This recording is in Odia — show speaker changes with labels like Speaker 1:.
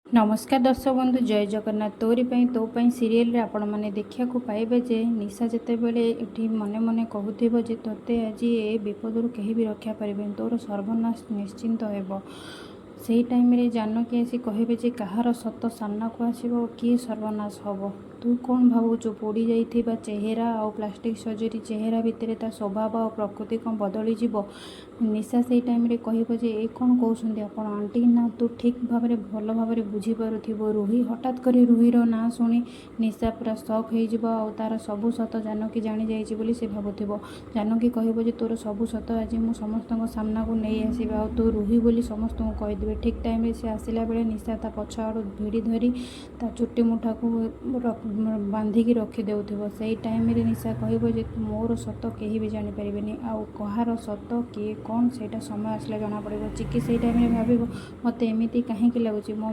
Speaker 1: ନମସ୍କାର ଦର୍ଶକ ବନ୍ଧୁ, ଜୟ ଜଗନ୍ନାଥ। ତୋରି ପାଇଁ ତୋ ପାଇଁ ସିରିଏଲରେ ଆପଣମାନେ ଦେଖିବାକୁ ପାଇବେ ଯେ ନିଶା ଯେତେବେଳେ ଏଠି ମନେ ମନେ କହୁଥିବ ଯେ ତୋତେ ଆଜି ଏ ବିପଦରୁ କେହି ବି ରକ୍ଷା କରିବେନି, ତୋର ସର୍ବନାଶ ନିଶ୍ଚିନ୍ତ ହେବ। ସେଇ ଟାଇମ୍ରେ ଜାନକୀ ଆସି କହିବେ ଯେ କାହାର ସତ ସାମ୍ନାକୁ ଆସିବ, କିଏ ସର୍ବନାଶ ହେବ? ତୁ କ'ଣ ଭାବୁଛୁ, ପୋଡ଼ି ଯାଇଥିବା ଚେହେରା ଆଉ ପ୍ଲାଷ୍ଟିକ୍ ସର୍ଜରୀ ଚେହେରା ଭିତରେ ତା ସ୍ୱଭାବ ଆଉ ପ୍ରକୃତି କ'ଣ ବଦଳିଯିବ? ନିଶା ସେଇ ଟାଇମ୍ରେ କହିବ ଯେ ଏ କ'ଣ କହୁଛନ୍ତି ଆପଣ ଆଣ୍ଟି? ନା, ତୁ ଠିକ୍ ଭାବରେ ଭଲ ଭାବରେ ବୁଝିପାରୁଥିବୁ। ରୁହି। ହଠାତ୍ କରି ରୁହିର ନାଁ ଶୁଣି ନିଶା ପୁରା ସକ୍ ହେଇଯିବ ଆଉ ତାର ସବୁ ସତ ଜାନକୀ ଜାଣିଯାଇଛି ବୋଲି ସେ ଭାବୁଥିବ। ଜାନକୀ କହିବ ଯେ ତୋର ସବୁ ସତ ଆଜି ମୁଁ ସମସ୍ତଙ୍କ ସାମ୍ନାକୁ ନେଇ ଆସିବି ଆଉ ତୁ ରୁହି ବୋଲି ସମସ୍ତଙ୍କୁ କହିଦେବି। ଠିକ୍ ଟାଇମ୍ରେ ସେ ଆସିଲା ବେଳେ ନିଶା ତା ପଛ ଆଡ଼ୁ ଭିଡ଼ି ଧରି ତା ଚୁଟି ମୁଠାକୁ ବାନ୍ଧିକି ରଖିଦେଉଥିବ। ସେଇ ଟାଇମ୍ରେ ନିଶା କହିବ ଯେ ମୋର ସତ କେହି ବି ଜାଣିପାରିବେନି ଆଉ କାହାର ସତ କିଏ କ'ଣ, ସେଇଟା ସମୟ ଆସିଲେ ଜଣାପଡ଼ିବ। ଚିକି ସେଇ ଟାଇମ୍ରେ ଭାବିବ, ମୋତେ ଏମିତି କାହିଁକି ଲାଗୁଛି ମୋ